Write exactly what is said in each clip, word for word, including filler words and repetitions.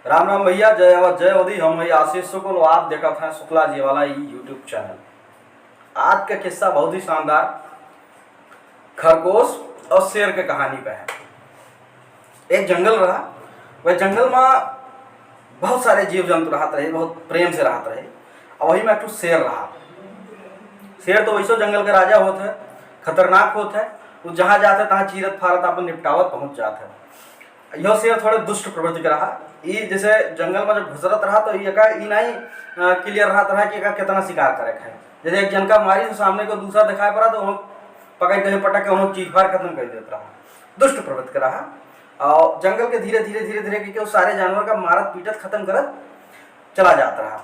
राम राम भैया, जय अवध, जय अवधी। हम वही आशीष शुक्ल और आप देखत हैं शुक्ला जी वाला ई YouTube channel। आज का किस्सा बहुत ही शानदार, खरगोश और शेर के कहानी पे है। एक जंगल रहा, वह जंगल में बहुत सारे जीव जंतु रहत रहे, बहुत प्रेम से रहत रहे। और वही में एक ठो शेर रहा। शेर तो वैसो जंगल का राजा होत है, खतरनाक होत है। वो जहाँ जात है तहाँ चीरत फारत अपन निपटावत पहुँच जात है। यह शेर थोड़े दुष्ट प्रवृत्ति का रहा। ई जैसे जंगल में जब घुसरत रहा तो ई एका ई नहीं clear रहत रहा कि एका कितना शिकार करे के है। जैसे एक जन का मारी तो सामने को दूसरा दिखाई पड़ा तो वहाँ पकड़ के पटक के वहाँ चीर फाड़ खत्म कर देत रहा। दुष्ट प्रवृत्ति का रहा। और जंगल के धीरे धीरे धीरे धीरे करके वो सारे जानवर का मारत पीटत खत्म करत चला जात रहा।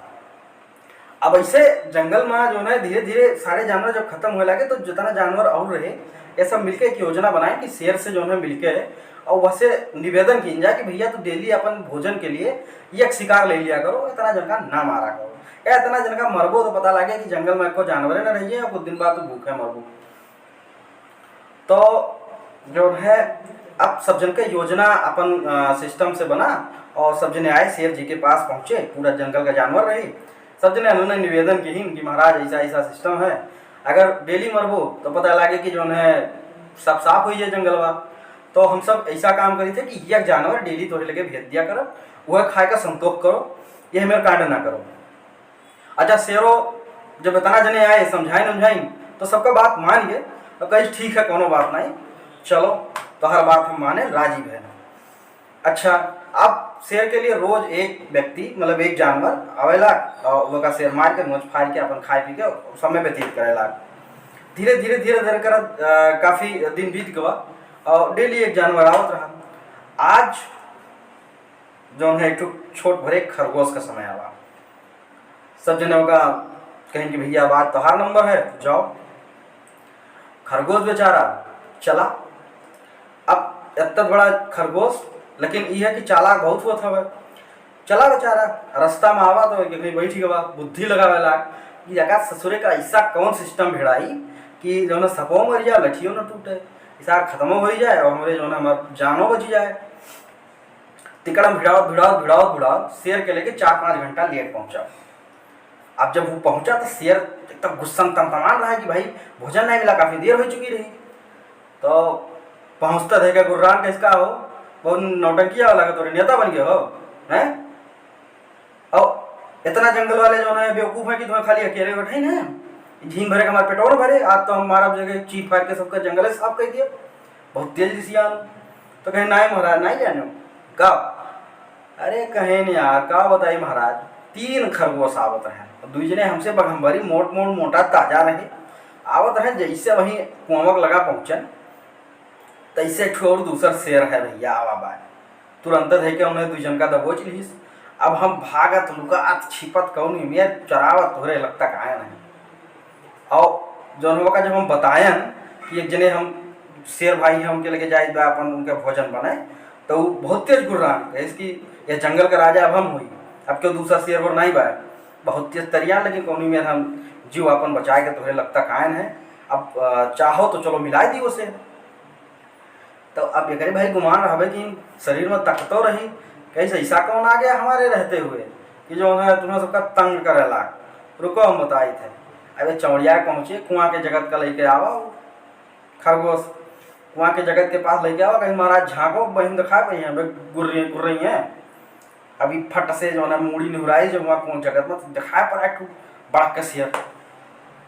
अब ऐसे जंगल में जो है धीरे धीरे सारे जानवर जब खत्म होए लगे तो जितना जानवर और रहे, ये सब मिलके एक योजना बनाए कि शेर से जो है मिलके और वह से निवेदन कीन जाए कि भैया तू daily अपन भोजन के लिए एक शिकार ले लिया करो, इतना जन का ना मारा करो, या इतना जन का मरबो तो पता लगे कि जंगल में एको जानवरे ना रहिए और कुछ दिन बाद तू भूखे मरबो। तो जो है अब सब जन के योजना अपन system से बना और सब जने आए शेर जी के पास पहुँचे, पूरा जंगल का जानवर रही। सब जने उन्होंने निवेदन किहिन कि महाराज ऐसा ऐसा system है, अगर daily मरबो तो पता लगे कि जो है सब साफ हो जाए जंगलवा। तो हम सब ऐसा काम करी थे कि एक जानवर daily तोहरे लगे भेज दिया करब, वह खाए का संतोष करो, ये मेरे कांड ना करो। अच्छा शेरो जब इतना जने आए समझाइन उमझाइन तो सबका बात मान गए। तो कही ठीक है, कोनो बात नहीं, चलो तोहर बात हम माने, राजी भए। अच्छा, अब शेर के लिए रोज एक व्यक्ति मतलब एक जानवर आवेला और ओका शेर मार के नोच फाड़ के अपन खाए पी के समय व्यतीत करेला। धीरे धीरे धीरे धीरे करत काफ़ी दिन बीत गवा और daily एक जानवर आवत रहा। आज जौन है एक ठो छोट भरे खरगोश का समय आवा। सब जने ओका कहें कि भैया अब आज तोहार नंबर है, जाओ। खरगोश बेचारा चला। अब इतना बड़ा खरगोश, लेकिन ई है कि चालाक बहुत होत हवे। चला बेचारा, रास्ता में आवा तो कहीं बैठ गवा, बुद्धि लगावे लाग कि जगह ससुरे का ऐसा कौन system भिड़ाई कि जौन सपो मर जाए, लठियो न टूटे, ऐसा खत्मो हो जाए और हमरे जौन हमार जानो बच जाए। तिकड़म भिड़ावत भिड़ावत भिड़ावत भिड़ावत शेर के लगे चार पाँच घंटा late पहुँचा। अब जब वो पहुँचा तो शेर एकदम गुस्सा में तमतमान रहा कि भाई भोजन नहीं मिला, काफ़ी देर हो चुकी रही। तो पहुँचता देख के गुर्रान, कैसका हो, बहुत नौटंकी वाला का तोरे नेता बन गए हो, हैं? और इतना जंगल वाले जौन है बेवकूफ़ है कि तुम्हें खाली अकेले बैठे ही ना, झीन भरे का हमारा पेटोर भरे, आज तो हम मारा जगह चीर फाड़ के सबका जंगल साफ कर दिया। बहुत तेज रिसियान। तो कहे नाई महाराज, नाई जानो का? अरे कहे न यार, का बताई महाराज, तीन खरगोश आवत रहे, दुई जने हमसे बघम्बरी, मोट मोट मोटा ताजा रहे, आवत रहे, जैसे वहीं कुआं लगा पहुँचन तैसे एक ठो और दूसर शेर है भैया, आवा बाय। तुरंत धइ के उन्हें दुई जन का दबोच लिहिस। अब हम भागत लुकात छिपत कौन में चरावत तोहरे लगता काया नहीं। और जौन होगा जब हम बतायन कि एक जने हम शेर भाई हैं, उनके लगे जाए बा अपन उनके भोजन बने, तो वो बहुत तेज गुर्रान कहे कि यह जंगल का राजा अब हम हुई, अब क्यों दूसरा शेर और नहीं बा। बहुत तेज तरिया लगे कौनी में हम जीव अपन बचाए के तोहरे लगता कायन है। अब चाहो तो चलो मिला दी उसे। तो अब एकरे भाई गुमान रहबे कि शरीर में ताकतो रही, कैसे ऐसा कौन आ गया हमारे रहते हुए कि जो है तुम्हें सबका तंग करे लाग। रुको हम बताई थे। अब ये चौड़िया पहुँचे, कुआं के जगत का लेके आवा खरगोश, कुआं के जगत के पास लेके आवा, कहीं महाराज झांको बहिन दिखा पड़ी हैं, गुर्री गुर्री हैं। अभी फट से जो है मूड़ी निहुराई, जो वहाँ कुआं जगत में दिखाई पड़ा एक बड़ा कसिया।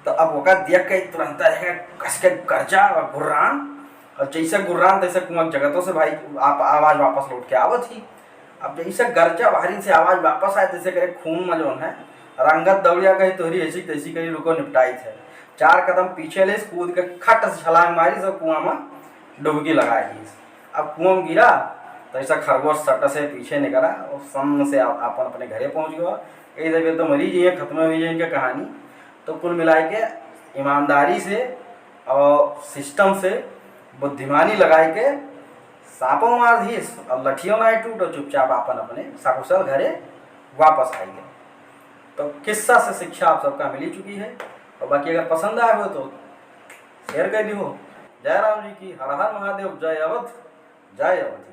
तो अब ओका देख के तुरंत है कस के गरजा और गुर्रान, और जैसे गुर्रान तैसे कुआं जगतों से भाई आप आवाज़ वापस लौट के आवत ही। अब जैसे गरजा बाहरी से आवाज़ वापस आए, तैसे करे खून में जो है रंगत दौड़िया कही तोहरी ऐसी तैसी कही रुको निपटाई थे। चार कदम पीछे ले कूद के खट से छलांग मारी, सब कुआं में डुबकी लगाई दी। अब कुआं में गिरा तो ऐसा खरगोश सट से पीछे निकला और सन्न से अपन अपने घरे पहुंच गया। यही देखे तो मरी जी खत्म हुई है इनकी कहानी। तो कुल मिला के ईमानदारी से और system से बुद्धिमानी लगाई के सापो मार दीस और लठियो ना टूटो, चुपचाप अपन अपने सकुशल घरे वापस आई गए। तो किस्सा से शिक्षा आप सबका मिली चुकी है। और बाकी अगर पसंद आए हो तो share कर दी हो। जय राम जी की, हर हर महादेव, जय अवध, जय अवध।